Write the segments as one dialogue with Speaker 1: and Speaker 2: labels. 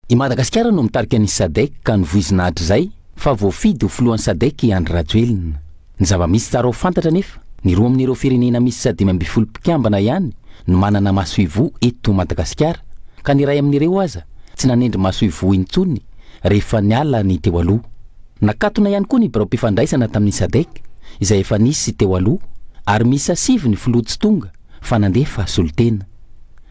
Speaker 1: I Madagasikara no mitarika ny Sadec ka novoizina hatrizay fa voafidy ho filohan'ny Sadec i Andry Rajoelina. Ny zava-misy tsara ho fantatra anefa, ny roa amin'ireo firenena miisa 15 mpikambana ihany no manana masoivoho eto Madagasikara ka ny iray amin'ireo aza tsy nanendry masoivoho intsony rehefa niala ny teo aloha. Nakatona ihany koa ny biraom-pifandraisana tamin'ny Sadec izay efa nisy teo aloha ary miisa sivy ny filoha tsy tonga fa nandefa solontena.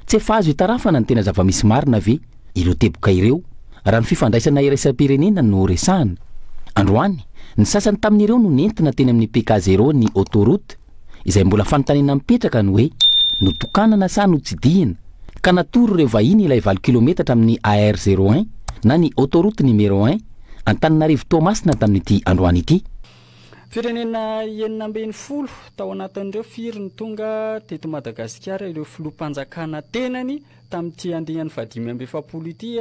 Speaker 1: Tsy efa azo itarafana ny tena zava-misy marina ve ireo teboka ireo raha ny fifandraisana iraisam-pirenena no resahana? Androany, ny sasany tamin'ireo no nentina teny amin'ny PK zéro ny autoroute izay mbola fanontaniana mipetraka ny hoe notokanana sa notsidihina ka natoro ireo vahiny ilay valo kilometatra amin'ny AR zéro un na ny autoroute numéro un Antananarivo Toamasina tamin'ity androany ity.
Speaker 2: Firenena 16 tao anatin'ireo firy no tonga teto Madagasikara ireo filoham-panjakana tenany tamin'ity andiany faha-45 ity,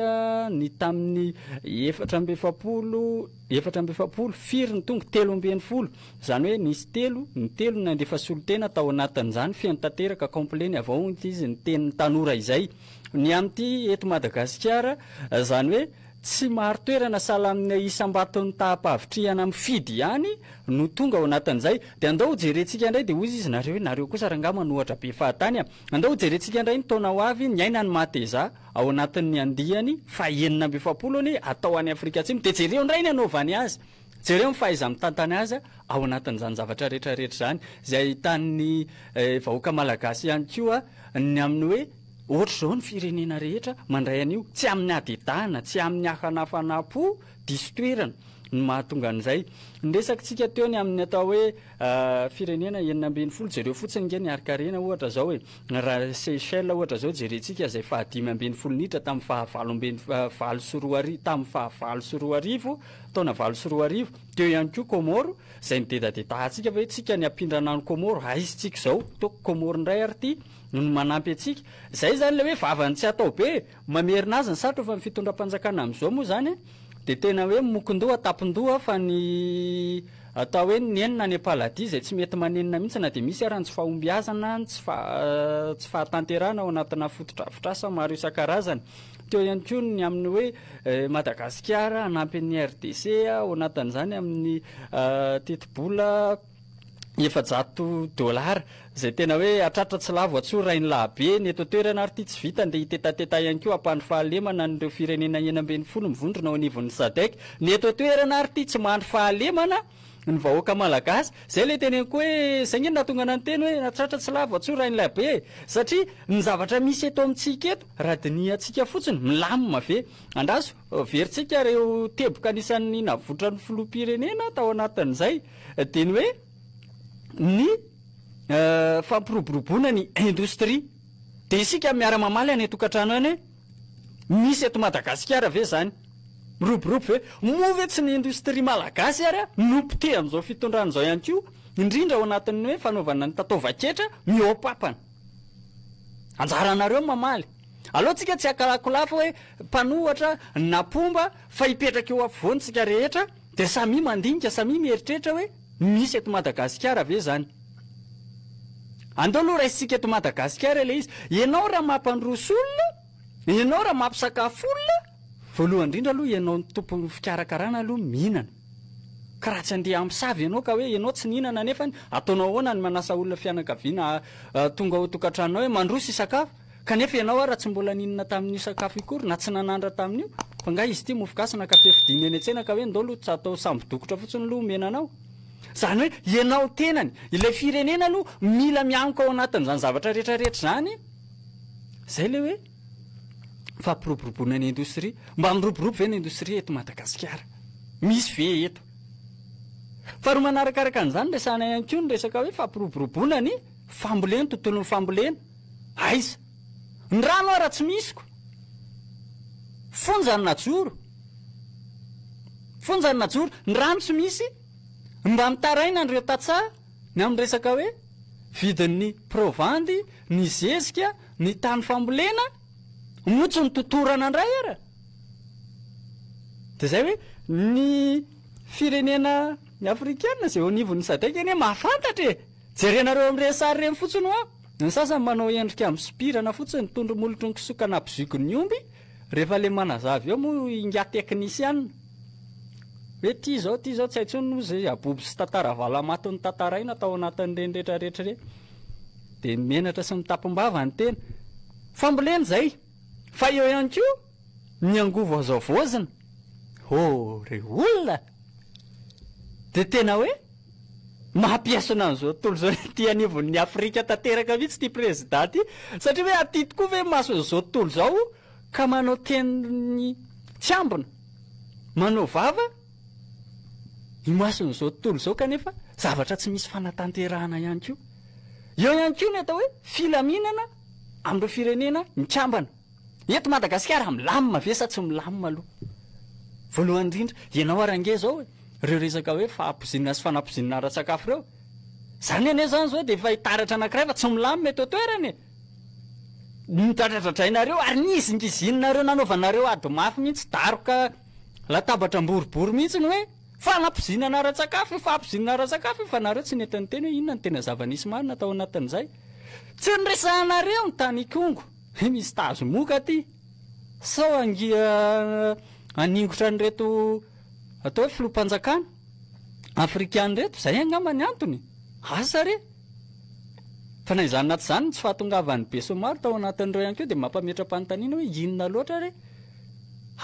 Speaker 2: ny tamin'ny 44, 44, firy no tonga? 13, izany hoe nisy telo, ny telo no nandefa solontena tao anatin'izany, feno tanteraka, complet ny avy ao izy ny tenin'ny tanora izay. Ny amin'ity eto Madagasikara, izany hoe tsy marin-toerana sahala amin'ny isam-baton'ny taham-pahavitrihana mifidy ihany no tonga ao anatin'izay. Dia andao hojerentsika indray, dia hoy izy nareo hoe nareo kosa rangaha manohatra be fahatany a! Andao hojerentsika indray ny taona ho avy niaina ny Mateza ao anatin'ny andiany faha-46 anie atao any Afrika Atsimo dia jereo indray ny anaovany azy, jereo ny fahaiza-mitantana azy ao anatin'izany zavatra rehetra rehetra izany izay ahitan'ny vahoaka malagasy ihany koa ny amin'ny hoe ohatr'izao ny firenena rehetra mandray an'io, tsy amin'ny hadedahana, tsy amin'ny hafanafanam-po diso toerana no mahatonga an'izay. Ny resakitsika teo ny amin'ny atao hoe Firenena 16, jereo fotsiny nge ny harinkarena ohatra zao e, raha Seychelles ohatra zao jerentsika izay faha 15 niditra tamin'ny faha valo ambin'ny 2008 tamin'ny faha 2008, taona 2008, teo ihany koa Comores izay nidedadedahitsika fa hoe tsika ny hampindrana an'i Comores, aiza tsika izao, toa Comores indray ary ity no manampy antsika, izay izany ilay hoe vavany tsy atao be e, mamerina azy ny sarotra fa ny fitondram-panjakana amin'izao moa izany dia tena hoe mokondoha tampon-doha fa ny atao hoe nenina any am-paladia izay tsy mety manenina mihitsy na dia misy ara ny tsy fahombiazana, ny tsy tsy fahatanterahana ao anatina fotodrafitrasa maro isan-karazany. Teo ihany koa ny amin'ny hoe Madagasikara hanampy an'ny RDC ao anatin'izany amin'ny tetibola 400 dolara izay tena hoe hatratra tsy lavo atsoa rainilahy ny eto an-toerana ary ity tsy vita ndeha hitetateta ihany koa hampandry fahalemana an'ireo firenena 16 mivondrona ao anivon'ny SADC ny eto an-toerana ary ity tsy mandry fahalemana ny vahoaka malagasy izay ilay teneniko hoe izay nge no nahatonga anah niteny hoe hatratra tsy lavo atsoa rainilahy be e satria ny zavatra misy eto amintsika eto raha dinihantsika fotsiny milamina ve andraso verintsika ireo teboka anisan'ny navotran'ny filoham-pirenena tao anatin'izay Dia ny hoe ny fampiroboroboana ny indostria. Dia isika miara-mamaly any an-tokantrano any hoe misy eto Madagasikara ve izany? Miroborobo ve? Moa ve tsy ny indostria malagasy ary no potehan'izao fitondrana izao ihany koa, indrindra ao anatin'ny hoe fanaovana ny tataovan-ketra mihoa-papana? Anjaranareo ny mamaly. Aleo tsika tsy hakalakolafo hoe mpanohatra na mpomba fa hipetraka eo afovoany tsika rehetra. Dia samia mandinika, samia mieritreritra hoe misy eto Madagasikara ve izany? Andao aloha raisintsika eto Madagasikara ilay izy. Ianao raha mampandroso olona, ianao raha mampisakafo olona, voalohany indrindra aloha ianao tompon'ny fikarakarana aloha mihinana. Ka raha tsy andeha hamosavy ianao ka hoe ianao tsy nihinana nefany ataonao ahoana ny manasa olona fianakaviana tonga ao an-tokantranonao hoe mandroso hisakafo? Kanefa ianao ara tsy mbola nihinana tamin'io sakafo io akory na tsy nanandra tamin'io, fa nga izy ity mofo gasy na kafe fidiny eny an-tsena ka hoe ndao aloha tsy atao sambo-dokotra fotsiny aloha omena anao? Izany hoe ianao tenany, ilay firenena aloha mila mianoka ao anatin'izany zavatra rehetra rehetra izany, izay ilay hoe fampiroboroboana ny indostria. Mba miroborobo ve ny indostria eto Madagasikara? Misy ve eto? Faharoa manarakaraka an'izany resahana ihany koa ny resaka hoe fampiroboroboana ny fambolena, tontolon'ny fambolena. Aiza? Ny rano ara tsy misy ko! Fonja no najoro! Fonja no najoro! Ny rano tsy misy, mba mitaraina an'ireo tantsaha ny amin'ny resaka hoe vidin'ny provandy, ny zezika, ny tany fambolena, moa tsy nototorana indray ara! Dia izay hoe ny firenena afrikana izay eo anivon'ny sadec anie mahafantatra e! Jerenareo amin'ireny sary ireny fotsiny hoa, ny sasany manao endrika misopirana fotsiny, tondro molotry ny kisoa ka nampizoky ny omby, Rehefa le manazava eo moa ingahy teknisiana hoe ty zao ty zao tsy hay intsony moa zay abobo sy tantara valamato notantaraina tao anatin'ireny retraretra ireny. Dia menatra sy mitapim-bava ny tena. Fambolena izay. Fa eo ihany koa ny angovo azo havaozina. Oh re olona! Dia tena hoe mampiesona an'izao tontolo izao ety anivon'ny Afrika tanteraka mihitsy ity prezida ity. Satria hoe aty tokoa ve mason'izao tontolo izao ka manao teny tsy ambina, manao vava imason'izao tontolo izao kanefa zavatra tsy misy fanatanterahana ihany koa. Eo ihany koa ny atao hoe filaminana amin'ireo firenena mikambana. Eto Madagasikara milamina ve sa tsy milamina aloha? Voalohany indrindra, ianao ary ange izao e, ireo resaka hoe fahapoizinina sy fanapoizinina ara-tsakafo ireo, izany anie izany izao dia efa hitaratra anankiray fa tsy milamina eto an-toerana e! Nodradradradrainareo ary nihizingizininareo nanaovanareo ady mafy mihitsy daroka latabatra boribory mihitsy ny hoe fanapoizinana ara-tsakafo io, fahapoizinana ara-tsakafo io fa nareo tsy nety niteny hoe inona no tena zava-nisy marina tao anatin'izay. Tsy niresahanareo ny tany Ikongo hoe misy tazo moka aty sao hangia haningotra an'ireto atao hoe filoham-panjakana afrikana ireto, izay angamba ny antony, asa re! Fa na izany na tsy izany, ny tsy fahatongavan'ny besinimaro tao anatin'ireo ihany koa dia mampametra-panontaniana hoe inona loatra re?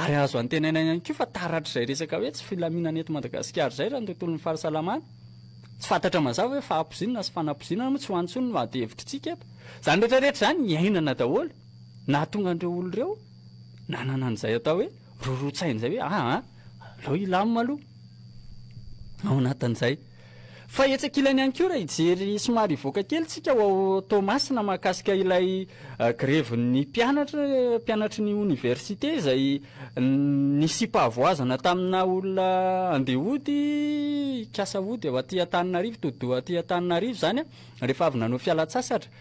Speaker 2: Ary azo antenaina ihany koa fa taratr'izay resaka hoe tsy filaminana eto Madagasikara izay raha ny tontolon'ny fahasalamana. Tsy fantatra mazava hoe fahapoizinana sy fanapoizinana moa tsy ho any intsony no ady hevitr'tsika eto. Izany rehetra rehetra izany iainana daholo. Nahatonga an'ireo olona ireo nanana an'izay atao hoe roroan-tsaina izay hoe aa aleo hilamina aloha ao anatin'izay. Fa etsy ankilany ihany koa raha hijery somary hivoaka kely tsika ho ao Toamasina mahakasika ilay grevin'ny mpianatra, mpianatry ny oniversite izay nisiam-pahavoazana tamina olona andeha hody, hikasa hody ao aty Antananarivo, todi-doha aty Antananarivo izany rehefa avy nanao fialan-tsasatra.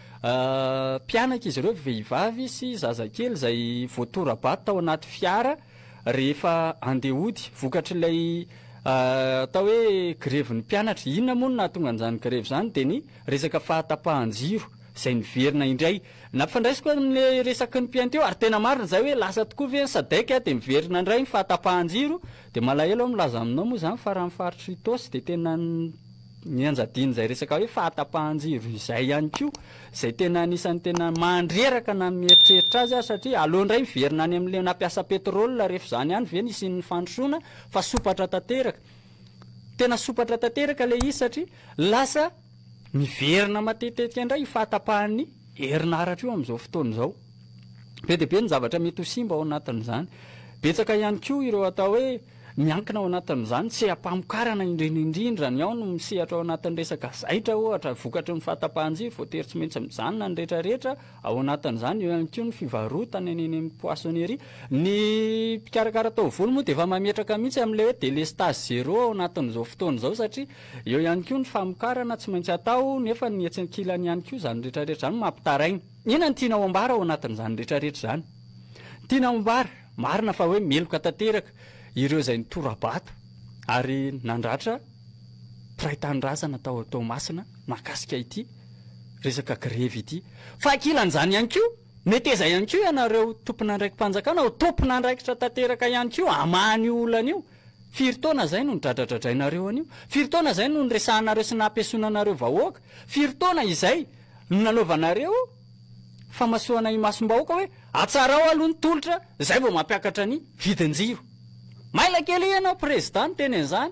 Speaker 2: Mpianaka izy ireo, vehivavy sy zazakely izay voatora-bato tao anaty fiara. rehefa andeha hody vokatr'ilay atao hoe grevin'ny mpianatra. Inona moa no nahatonga an'izany grevy izany dia ny resaka fahatapahan-jiro izay niverina indray. Nampifandraisiko amin'ilay resaky ny mpihaino teo ary tena marina izay hoe lasa tokoa ve ny Sadec dia miverina indray ny fahatapahan-jiro dia malahelo aho milaza aminao moa izany fa raha ny faritr'i Itaosy dia tena Nianjadian'izay resaka hoe fahatapahan-jiro izay ihany koa, izay tena anisan'ny tena mandreraka na ny mieritreritra azy aza satria aleo indray miverina any amin'ilay nampiasa pétrole rehefa izany ihany ve no hisian'ny fandrosoana fa sompatra tanteraka. Tena sompatra tanteraka ilay izy satria lasa miverina matetitetika indray io fahatapahan'ny herinaratra io amin'izao fotoana izao. Be dia be ny zavatra mety ho simba ao anatin'izany. Betsaka ihany koa ireo atao hoe Miankina ao anatin'izany seha-pamokarana indrindra indrindra ny ao no misehatra ao anatin'ny resaka zaitra ohatra, vokatry ny fahatapahan-jiro voatery tsy maintsy mijanona ny rehetrarehetra ao anatin'izany, eo ihany koa ny fivarotana eny amin'ny poissonnerie. Ny mpikarakara taovolo moa dia efa mametraka mihitsy amin'ilay hoe délestage zéro ao anatin'izao fotoana izao satria eo ihany koa ny famokarana tsy maintsy atao nefa ny etsy ankilany ihany koa izany rehetrarehetra izany mampitaraina. Inona no tianao ambara ao anatin'izany rehetrarehetra izany? Ny tiana ambara. Marina fa hoe meloka tanteraka ireo izay nitora-bato ary nandratra mpiray tanindrazana tao Toamasina mahakasika ity resaka grevy ity. Fa ankilan'izany ihany koa, meteza ihany koa ianareo tompon'andraiki-panjakana ho tompon'andraikitra tanteraka ihany koa hamaha an'io olana io. Firy taona izay no nidradradradrainareo an'io? Firy taona izay no niresahanareo sy nampiesonanareo vahoaka? Firy taona izay no nanaovanareo famasohana imasom-bahoaka hoe atsarao aloha ny tolotra izay vao mampiakatra ny vidin-jiro. Maila kely ianao prezida niteny an'izany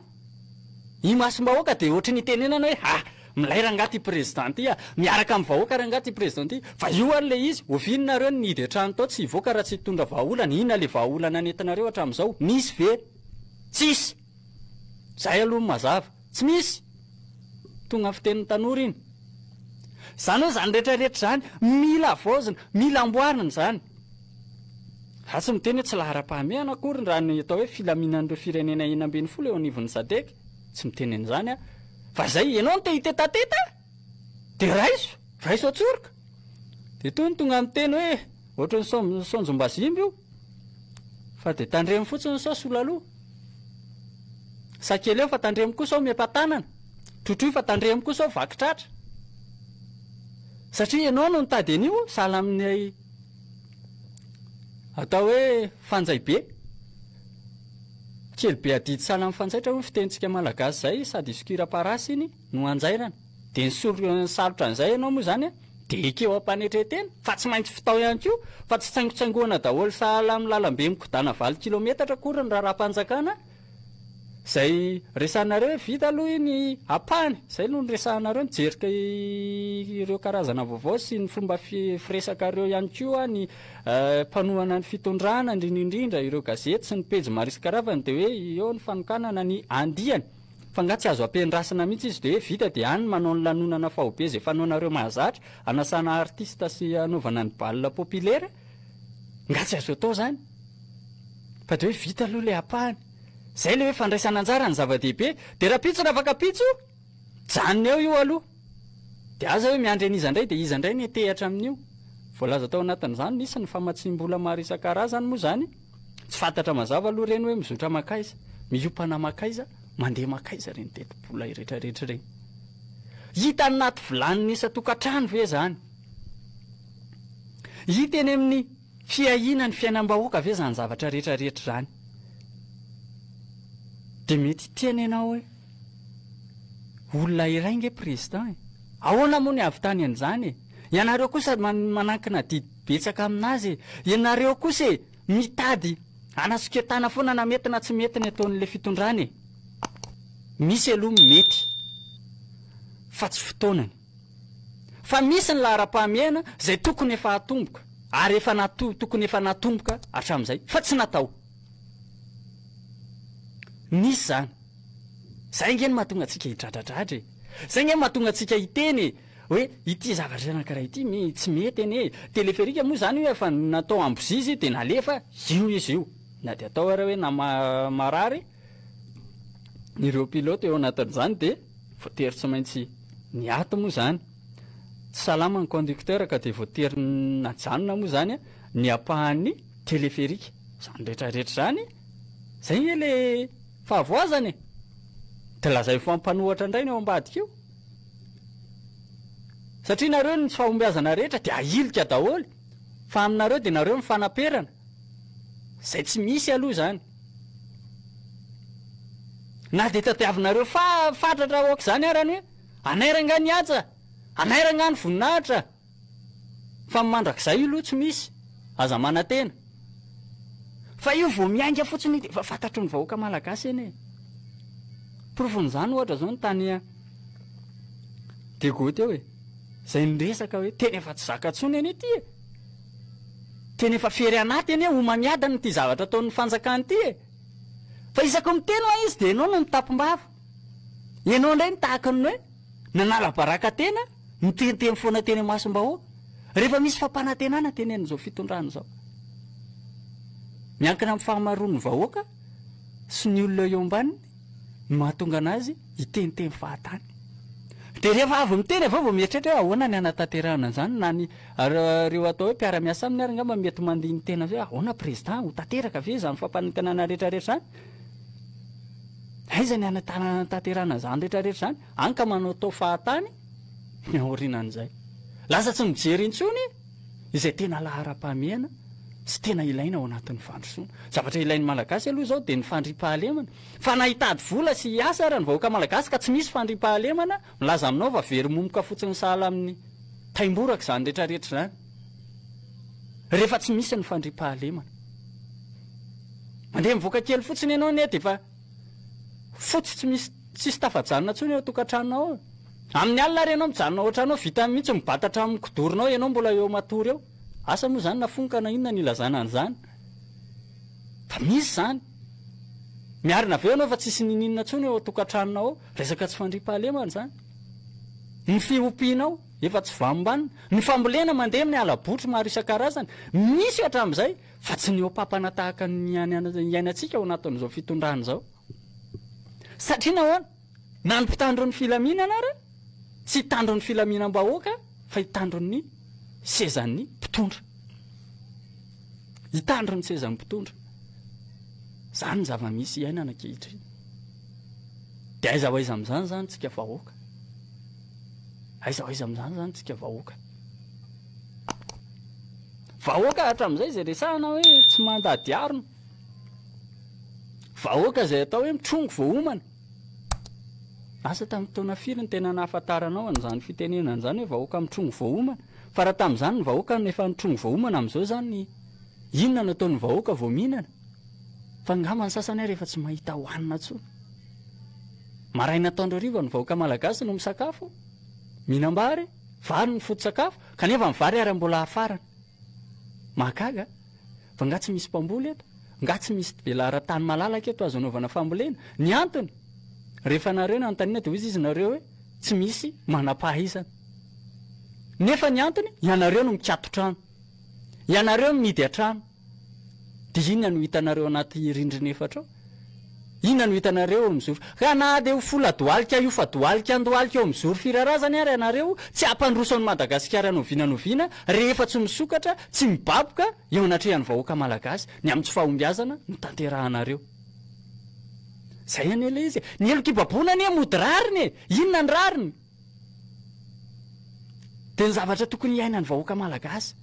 Speaker 2: imasom-bahoaka dia ohatry ny itenenana hoe ha! milay rangaha ty prezida ty a! miaraka amin'ny vahoaka rangaha ty prezida ty fa io ary ilay izy, oviana nareo no nihidy an-trano tao tsy hivoaka raha tsy hitondra vahaolana, inona ilay vahaolana nentinareo hatramin'izao? Misy ve? Tsisy! Zay aloha no mazava. Tsy misy! Tonga amin'ny fitenin'ny tanora iny. Izany hoe izany rehetra rehetra izany, mila havaozina, mila amboarina izany. Za tsy miteny hoe tsy laharam-pahamehana akory raha ny atao hoe filaminan'ireo firenena 16 eo anivon'ny Sadec, tsy miteny an'izany aho. Fa izay, ianao no te hitetateta, dia raiso, raiso an-tsoroka. Dia toy ny tonga miteny hoe ohatran'ny saonjombazimba io. Fa dia tandremo fotsiny sao sola loha. Sakeleo fa tandremo koa sao miapa-tanana. Trotroy fa tandremo koa sao vaky tratra. Satria ianao no nitady an'io sahala amin'ilay Atao hoe fanjay be. Kely be adidy sahala amin'ny fanjaitra hoy ny fitenintsika malagasy izay, sady isokiram-parasy iny no anjairana. Dia nisolo nisalotra an'izay ianao moa izany an, dia ekeo am-panetren-tena fa tsy maintsy vitao ihany koa fa tsy tsaingotsaingohana daholo sahala amin'ny lalambe mikodana valo kilometatra akory ny raharaham-panjakana izay resahinareo hoe vita aloha iny ampahany, izay no niresahanareo nijerika ireo karazana vaovao sy ny fomba firesakareo ihany koa ny mpanohana ny fitondrana indrindra indrindra ireo gazety sy ny pejy maro isan-karazany dia hoe eo ny fanokanana ny andiany. Fa nga tsy azo ampiandrasana mihitsy izy de hoe vita de any manao ny lanonana faobe zay fanaonareo mahazatra, anasana artiste sy anaovana ny bal populaire, nga tsy azo atao zany? Fa de hoe vita aloha le ampahany. Zay le hoe fandraisana anjara ny zava-dehibe, de rapitso na afakapitso, mijanona eo io aloha. De aza hoe miandry an'iza ndray de iza ndray ny etehatra amin'io. Voalaza tao anatin'izany nisy ny famatsiam-bola maro isan-karazany moa zany. Tsy fantatra mazava aloha ireny hoe mizotra mankaiza, miompana mankaiza, mandeha mankaiza ireny tetibola rehetrarehetra ireny. Hita any anaty vilanin'ny isan-tokantrano ve izany? Hita eny amin'ny fiahiana ny fiainam-bahoaka ve izany zavatra rehetrarehetra izany? Dia mety hiteny ianao hoe, olona iray nge président e! Ahoana moa ny hahavitany an'izany e? Ianareo kosa manankina adidy betsaka aminazy e! Ianareo kosa e! Mitady hanasoketana foana na mety na tsy mety ny ataon'ilay fitondrana e! Misy aloha mety fa tsy fotoanany. Fa misy ny laharam-pahamehana izay tokony efa hatomboka ary efa nato tokony efa natomboka hatramin'izay fa tsy natao. Nisy izany. Izay ange no mahatonga antsika hidradradradra e! Izay ange no mahatonga antsika hiteny e! Hoe ity zavatra anankiray ity me tsy mety anie e! Teleferika moa izany io efa natao ambozizy dia nalefa, io izy io. Na dia atao ara hoe na marary ireo pilote eo anatin'izany dia voatery tsy maintsy niato moa izany. Tsy salama ny conducteur ka dia voatery najanona moa izany ny ampahan'ny teleferika. Izany rehetra rehetra izany, izay anie ilay fahavoazana e! Dia lazaiko fa mpanohatra indray ny ao ambadika io. Satria nareo ny tsy fahombiazana rehetra dia ahilika daholo fa aminareo dia nareo ny fanaperana izay tsy misy aloha izany. Na dia tadiavinareo fa fatratra aok'izany ara ny hoe anay rangahy ny haja, anay rangahy ny voninahitra. Fa ny mandrakizay io aloha tsy misy, aza manantena. Fa io vao miainga fotsiny io dia efa fantatry ny vahoaka malagasy anie e. Porofon'izany ohatra izao ny tany Diego teo e. Izay niresaka hoe tena efa tsy zaka intsony anie ity e. Tena efa fery anaty anie homamiadana ity zavatra ataon'ny fanjakana ity e. Fa isaky ny miteny hoa izy dia ianao no mitapim-bava. Ianao indray no tahaka ny hoe nanala baraka tena. Miteniteny foana teny imasom-bahoaka rehefa misy fampanantenana tenenin'izao fitondrana izao. Miankina amin'ny fahamaroan'ny vahoaka sy ny olona eo ambaniny no mahatonga anazy hiteniteny fahatany. Dia rehefa avy miteny avy eo vao mieritreritra hoe ahoana ny hanatanterahana an'izany na ny ireo atao hoe mpiara-miasa aminy ary angamba mety mandini-tena hoe ahoana président ho tanteraka ve izany fampanantenana rehetrarehetra izany? Aiza ny hanatanterahana an'izany rehetrarehetra izany? Any ka manaotao fahatany ny aorianan'izay. Lasa tsy mijery intsony izay tena laharam-pahamehana sy tena ilaina ao anatin'ny fandrosoana. Zavatra ilain'ny Malagasy aloha izao dia ny fandriampahalemana. Fa na hitady vola sy hiasa ara ny vahoaka Malagasy ka tsy misy fandriampahalemana, milaza aminao fa very momoka fotsiny sahala amin'ny taimboraka izany rehetrarehetra izany. Rehefa tsy misy ny fandriampahalemana. Mandeha mivoaka kely fotsiny ianao anie dia efa fotsy tsy misy Tsisy tafajanona intsony eo an-tokantranonao ao. Amin'ny alina ary ianao mijanona ao an-trano ao, vitany mihitsy mibata hatramin'ny kodoronao ianao mbola eo matory eo. Asa moa izany na fonka na inona no ilazana an'izany. Fa misy izany. Miarina avy eo ianao fa tsisy ninininona intsony eo an-tokantranonao ao. Resaka tsy fandriampahalemana izany. Ny fiompianao efa tsy vanombanona. Ny fambolena mandeha amin'ny hala-botry maro isan-karazany. Misy hatramin'izay fa tsy nihoa-papana tahaka ny iainantsika ao anatin'izao fitondrana izao. Satria nahoana? Na ny mpitandro ny filaminana ara tsy hitandro ny filaminam-bahoaka fa hitandro ny sezan'ny mpitondra. Hitandro ny sezan'ny mpitondra. Izany ny zava-misy iainana ankehitriny. Dia aiza ho aiza amin'izany izany tsika vahoaka? Aiza ho aiza amin'izany izany tsika vahoaka? Vahoaka hatramin'izay izay resahana hoe tsy mandady harona. Vahoaka izay atao hoe mitrongy vao homana. Asa tamin'ny taona firy no tena nahafantaranao an'izany fitenenana izany hoe vahoaka mitrongy vao homana. Fa raha tamin'izany ny vahoaka no efa nitrongy vao homana amin'izao izany inona no ataon'ny vahoaka vao mihinana? Fa angamba ny sasany ary efa tsy mahita hohanina intsony. Maraina atoandro hariva ny vahoaka malagasy no misakafo, mihinam-bary, vary no foto-tsakafo, kanefa ny vary ary mbola hafarana. Mahagaga a! Fa nga tsy misy mpamboly eto? Nga tsy misy velaran-tany malalaka eto azo anaovana fambolena? Ny antony, rehefa nareo no anontaniana dia hoy izy nareo hoe tsy misy manam-pahaizana. Nefa ny antony, ianareo no mikato-trano. Ianareo no mihidy an-trano. Dia inona no hitanareo anaty rindrina efatra ao? Inona no hitanareo eo amin'ny zoro? Ka na dia ho fola-dohalika hiofa-dohalika an-dohalika eo amin'ny zoro firarazany ary ianareo, tsy hampandroso an'i Madagasikara n'oviana n'oviana rehefa tsy misokatra, tsy mibaboka eo anatrehan'ny vahoaka malagasy ny amin'ny tsy fahombiazana notanterahanareo. Izay anie ilay izy e! Ny heloka ibaboana anie mody rariny e! Inona ny rariny? Dia ny zavatra tokony hiainan'ny vahoaka malagasy.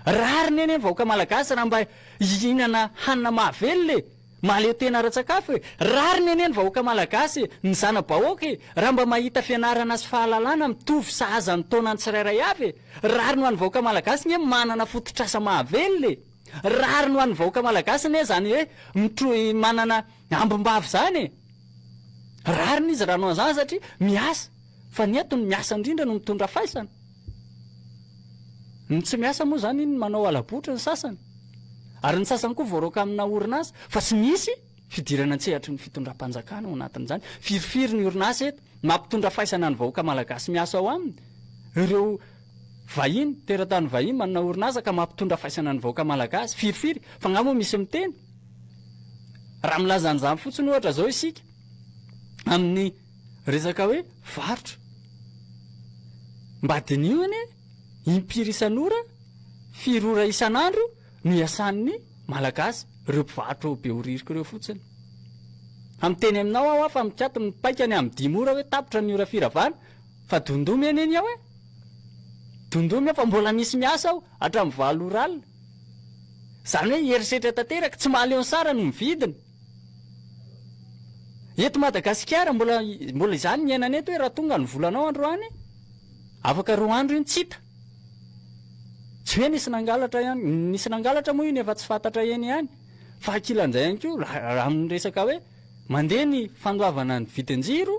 Speaker 2: Rariny anie ny vahoaka malagasy raha mba hihinana hanina mahavelona e! Mahaleo tena ara-tsakafo e! Rariny anie ny vahoaka malagasy e! Ny zana-bahoaka e! Raha mba mahita fianarana sy fahalalana mitovy sahaza ny taonany tsirairay avy e! Rariny ho an'ny vahoaka malagasy anie manana fototr'asa mahavelona e! Rariny ho an'ny vahoaka malagasy anie izany hoe mitro manana ambim-bava izany e! Rariny izy raha hanao an'izany satria miasa, fa ny eto ny miasa indrindra no mitondra faisana. Ny tsy miasa moa izany iny manao hala-botry ny sasany. Ary ny sasany koa voaroaka amina orinasa, fa tsy misy fidirana an-tsehatry ny fitondram-panjakana ao anatin'izany. Firifiry ny orinasa eto mampitondra faisana ny vahoaka malagasy miasa ao aminy? Ireo vahiny, teratany vahiny manana orinasa ka mampitondra faisana ny vahoaka malagasy, firifiry? Fa angaha moa misy miteny? Raha milaza an'izany fotsiny ohatra izao isika amin'ny resaka hoe varotra, mba diniho anie impiry isan'ora, firy ora isan'andro no iasan'ny Malagasy, ireo mpivarotra ao Behoririka ireo fotsiny. Fa miteny aminao aho fa mikatona ny paikany amin'ny dimy ora hoe tapitra ny ora firavana, fa dondomy anie ny ao e! Dondomy ao fa mbola misy miasa ao hatramin'ny valo ora alina. Izany hoe herisetra tanteraka, tsy mahaleo ny sara no mividina. Eto Madagasikara mbola mbola izany ny iainana eto hoe raha tonga ny volanao androany, afaka roa andro iny tsy hita. Tsy hoe nisy nangalatra ihany, nisy nangalatra moa iny efa tsy fantatra eny ihany. Fa ankilan'izay ihany koa raha amin'ny resaka hoe mandeha ny fandoavana ny vidin-jiro,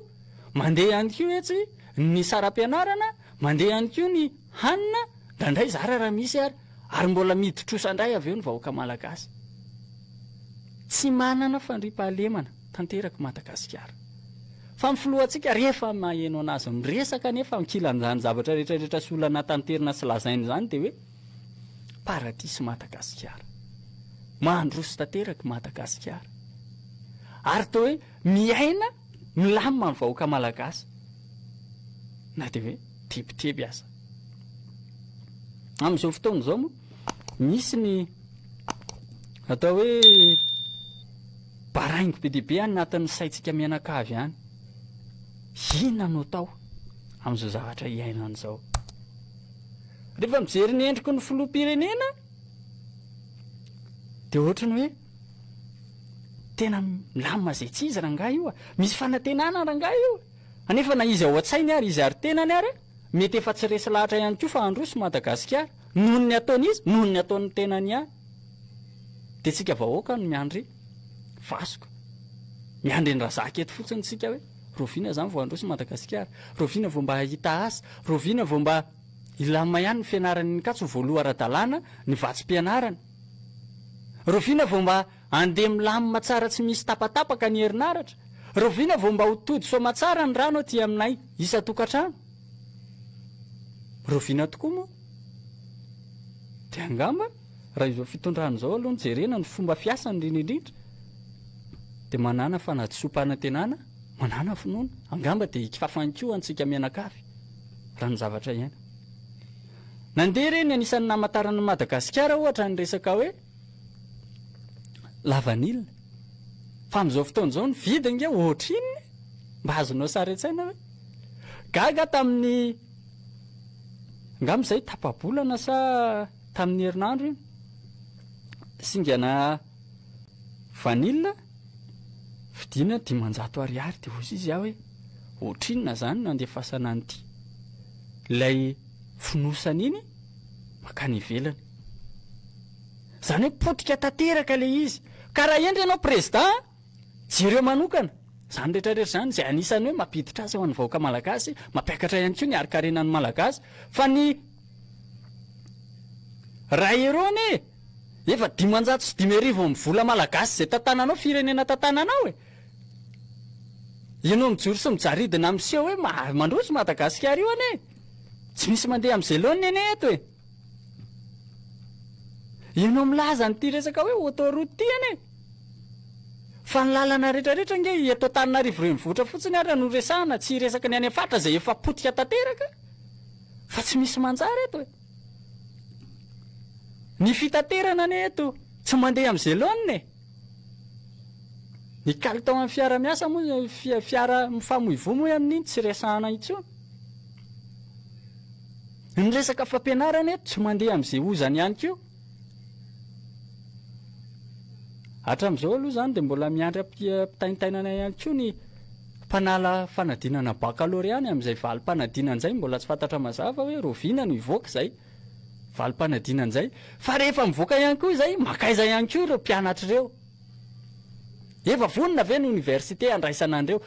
Speaker 2: mandeha ihany koa etsy ny saram-pianarana, mandeha ihany koa ny hanina, indraindray zara raha misy ary. Ary mbola midi-trosa indray avy eo ny vahoaka malagasy. Tsy manana fandriampahalemana tanteraka Madagasikara. Fa ny filohantsika rehefa maheno anazy miresaka anefa ankilan'izany zavatra rehetra rehetra sy olana tanterina sy lazainy izany dia hoe paradisa Madagasikara. Mandroso tanteraka Madagasikara. Ary toa hoe miaina milamina ny vahoaka malagasy. Na dia hoe tebiteby aza. Amin'izao fotoana izao moa, misy ny atao hoe baraingo be dia be any anatin'ny saintsika mianakavy any. Inona no atao amin'izao zavatra iainana izao? Rehefa mijery ny endriky ny filoham-pirenena dia ohatry ny hoe tena milamina izay tsy izy rangahy io a. Misy fanantenana rangahy io. Anefa na izy ao an-tsainy ary izy ary tenany ary mety efa tsy resy lahatra ihany koa fa handroso Madagasikara noho ny ataon'iza? Noho ny ataon'ny tenany ihany. Dia tsika vahoaka no miandry vasoka. Miandry an'i Razaka eto fotsiny tsika hoe rahoviana zany vao handroso Madagasikara? Rahoviana vao mba hahita asa? Rahoviana vao mba hilamina ihany ny fianaran'ny Ankatso ho voaloa ara-dalàna ny vatsim-pianarana? Rahoviana vao mba Andeha milamina tsara tsy misy tapatapaka ny herinaratra. Rahoviana vao mba ho tody soamatsara ny rano aty aminay isan-tokantrano? Rahoviana tokoa moa? Dia angamba raha izao fitondrana izao aloha no jerena ny fomba fiasany indrindra indrindra dia manàna fanadisoam-panantenana, manàna finoana. Angamba dia hikafany koa antsika mianakavy raha ny zavatra iainana. Nandeha ireny anisan'ny namantarana an'i Madagasikara ohatra ny resaka hoe Lavanila. Fa amin'izao fotoana izao ny vidiny nge ohatrinona e? Mba azonao sary an-tsaina ve? Gaga tamin'ny angamba izay tapa-bolana sa. Tamin'ny herinandro iny. Singana vanille vidiana 500 ariary dia hoy izy aho hoe ohatrinona izany no andefasana an'ity ilay fonosana iny mankany ivelany. Izany hoe potika tanteraka ilay izy. Ka raha hendry ianao président, jereo manokana izany rehetra rehetra izany, izay anisan'ny hoe mampiditra asa ho an'ny vahoaka malagasy, mampiakatra ihany koa ny harin-karenan'ny malagasy. Fa ny raha ireo anie efa 55 amin'ny vola malagasy izay tantananao, firenena tantananao e! Ianao mijoro sy mijaridina miseho hoe mandroso Madagasikara io anie! Tsy misy mandeha amin'izay laoniny anie eto e! Ianao milaza an'ity resaka hoe autoroute ity anie! Fa ny lalana rehetra rehetra ange eto Antananarivo renivohitra fotsiny ary no resahana, tsy hiresaka ny any am-faritra izay efa potika tanteraka fa tsy misy manjary eto e! Ny fitaterana anie eto tsy mandeha amin'izay laoniny e! Ny kalitao amin'ny fiara miasa moa, fiara mifamoivoy moa amin'iny tsy resahana intsony. Ny resaka fampianarana eto tsy mandeha amin'izay ozany ihany koa. Hatramin'izao aloha izany dia mbola miandry ampitaintainana ihany koa ny mpanala fanadinana baccalauréat ny amin'izay valim-panadinana izay mbola tsy fantatra mazava hoe rahoviana no hivoaka izay valim-panadinana izay. Fa rehefa mivoaka ihany koa izay, mankaiza ihany koa ireo mpianatra ireo? Efa vonona ve ny oniversite handraisana an'ireo?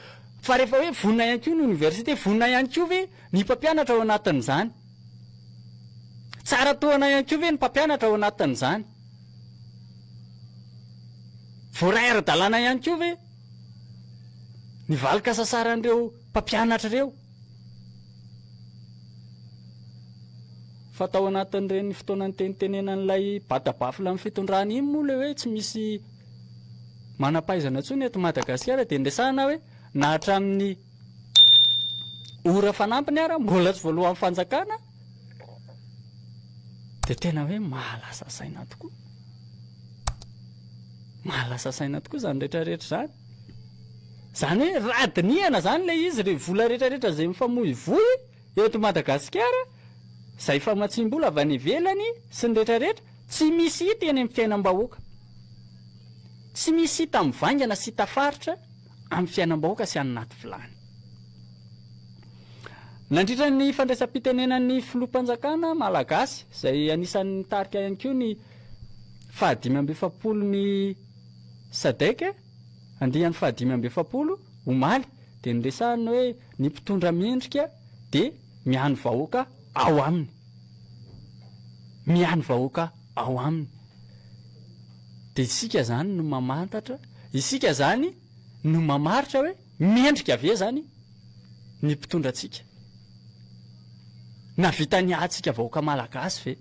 Speaker 2: Fa rehefa hoe vonona ihany koa ny oniversite, vonona ihany koa ve ny mpampianatra ao anatin'izany? Tsara tohana ihany koa ve ny mpampianatra ao anatin'izany? Voaray ara-dalàna ihany koa ve ny valin-kasasaran'ireo mpampianatra ireo? Fa tao anatin'ireny fotoana nitenitenenan'ilay bata-bafla amin'ny fitondrana iny moa ilay hoe tsy misy manam-pahaizana intsony eto Madagasikara dia niresahana hoe na hatramin'ny ora fanampiny ara mbola tsy voalohan'ny fanjakana dia tena hoe mahalasa saina tokoa. Mahalasa saina tokoa izany rehetra rehetra izany. Izany hoe raha dinihana izany ilay izy, ireo vola rehetra rehetra izay mifamoivoy eto Madagasikara, izay famatsiam-bola avy any ivelany sy ny rehetra rehetra, tsy misy hita eny amin'ny fiainam-bahoaka. Tsy misy hita mivaingana sy hita faritra amin'ny fiainam-bahoaka sy any anaty vilany. Nandritra ny fandraisam-pitenenan'ny filoham-panjakana malagasy, izay anisan'ny nitarika ihany koa ny faha-45 ny Sadec, andiany faha-45, omaly, dia niresahany hoe ny mpitondra mendrika dia miahy ny vahoaka ao aminy. Miahy ny vahoaka ao aminy. Dia isika izany no mamantatra, isika izany no mamaritra hoe mendrika ve izany ny mpitondra antsika? Nahavita niahy antsika vahoaka malagasy ve?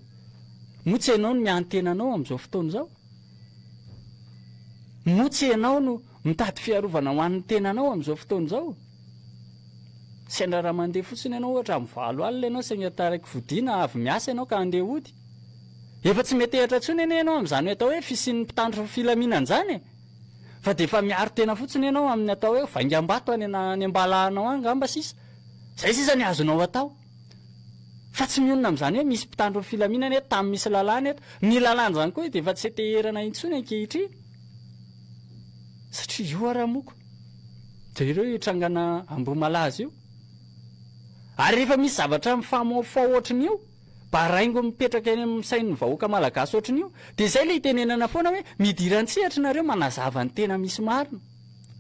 Speaker 2: Moa tsy ianao no miahy ny tenanao amin'izao fotoana izao? Moa tsy ianao no mitady fiarovana ho an'ny tenanao amin'izao fotoana izao? Sendra raha mandeha fotsiny ianao ohatra amin'ny 8 alina ianao saingy taraiky fodiana avy miasa ianao ka handeha hody. Efa tsy metehatra intsony anie ianao amin'izany hoe atao hoe fisian'ny mpitandro filaminana izany e! Fa dia efa miaro tena fotsiny ianao amin'ny atao hoe vaingam-bato any any am-balahanao any angamba sisa. Izay sisa ny azonao atao. Fa tsy mionona amin'izany hoe misy mpitandro ny filaminana eto, tany misy lalàna eto. Ny lalàna izany koa dia efa tsy teherana intsony ankehitriny. Satria io ara moko. Dia ireo io trangana Ambohimalaza io. Ary rehefa misy zavatra mifamoafao ohatran'io, baraingo mipetraka eny amin'ny sain'ny vahoaka malagasy ohatran'io, dia izay ilay itenenana foana hoe midira an-tsehatra nareo manazava ny tena misy marina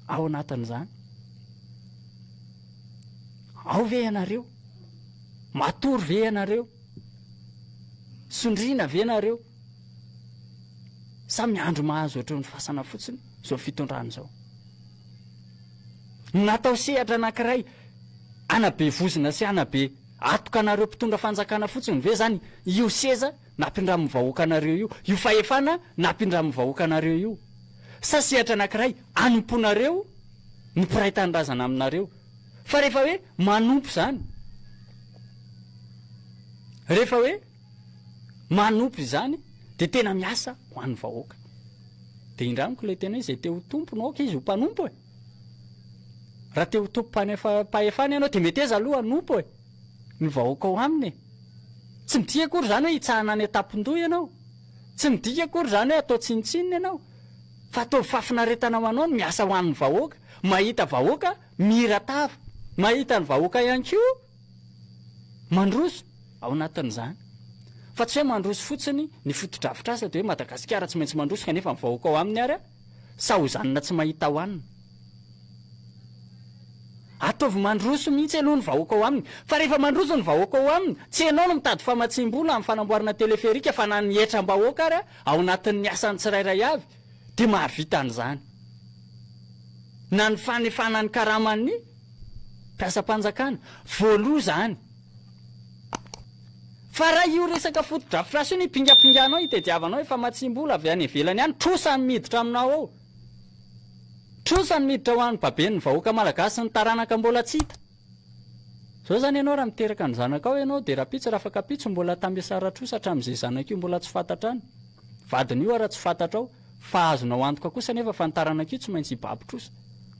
Speaker 2: ao anatin'izany. Ao ve ianareo? Matory ve ianareo? Sondriana ve nareo? Sa miandry mahazo ohatran'ny fasana fotsiny izao fitondrana izao? Natao sehatra anankiray hanabe vozona sy hanabe atoka anareo mpitondra fanjakana fotsiny ve izany io seza nampindramin'ny vahoaka anareo io, io fahefana nampindramin'ny vahoaka anareo io? Sa sehatra anankiray hanompoanareo ny mpiray tanindrazana aminareo? Fa rehefa hoe manompo izany, rehefa hoe manompo izany dia tena miasa ho an'ny vahoaka. Dia indramiko ilay teny hoe izay te ho tompony aoka izy ho mpanompo e. Raha te ho tompom-pahefana ianao dia meteza aloha hanompo e, ny vahoaka ao aminy e. Tsy midika akory izany hoe hitsahana any an-tampon-doha ianao. Tsy midika akory izany hoe atao tsinontsinona ianao. Fa ataovy fahafinaretana ho anao ny miasa ho an'ny vahoaka. Mahita vahoaka mira tava. Mahita ny vahoaka ihany koa mandroso ao anatin'izany. Fa tsy hoe mandroso fotsiny ny fotodrafitrasa dia hoe Madagasikara tsy maintsy mandroso kanefa ny vahoaka ao aminy ary sahozanina tsy mahita hohanina. Ataovy mandroso mihitsy aloha ny vahoaka ao aminy. Fa rehefa mandroso ny vahoaka ao aminy, tsy ianao no mitady famatsiam-bola amin'ny fanamboarana teleferika fa na ny hetram-bahoaka ary ao anatin'ny asan'ny tsirairay avy dia mahavita an'izany. Na ny fanefana ny karaman'ny mpiasam-panjakana. Voaloha izany. Fa raha io resaka fotodrafitrasa io no ipingapinganao, itediavanao famatsiam-bola avy any ivelany any, trosa ny miditra aminao ao. Trosa ny miditra ho an'ny baben'ny vahoaka malagasy sy ny taranaka mbola tsy hita. Zao zany ianao raha miteraka ny zanakao ianao dia rapitso rafakapitso mbola tambesara trosa hatramin'izay zanaka io mbola tsy fantatra any. Vadiny io ara tsy fantatrao fa azonao antoka kosa nefa fa ny taranaka io tsy maintsy hibaby trosa.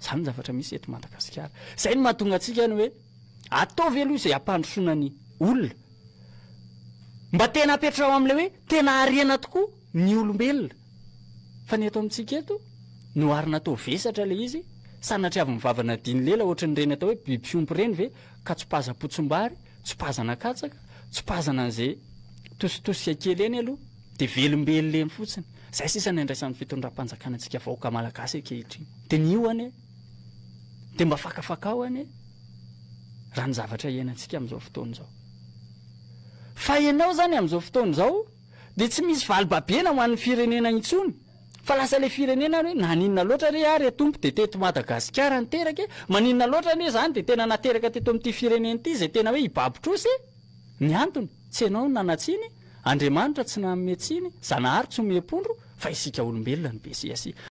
Speaker 2: Zany ny zavatra misy eto Madagasikara. Zay no mahatonga antsika ny hoe ataovy aloha izay hampandrosoana ny olona. Mba tena apetraho amin'ilay hoe tena harena tokoa ny olombelona. Fa ny eto amintsika eto, noharina atao vesatra ilay izy, sanatria avy mivava nadiny lela ohatran'ireny atao hoe biby fiompy ireny ve ka tsopazam-potsim-bary, tsopazana katsaka, tsopazana an'izay tositosika kely eny aloha dia velombelona eny fotsiny. Izay sisa ny andraisan'ny fitondram-panjakana antsika vahoaka malagasy ankehitriny. Dia ny io anie, dia mba fakafakao anie raha ny zavatra iainantsika amin'izao fotoana izao. Fa ianao izany amin'izao fotoana izao, Dia tsy misy valibabena ho an'ny firenena intsony fa lasa ilay firenena ary hoe naninona loatra re aho re Tompo dia teto Madagasikara niteraka e, maninona loatra anie izany dia tena nateraka teto amin'ity firenena ity izay tena hoe hibaby trosa e! Ny antony, tsy ianao no nanan-tsiny, Andriamanitra tsy nanome tsiny, Zanahary tsy omem-pondro fa isika olombelona no be siasia.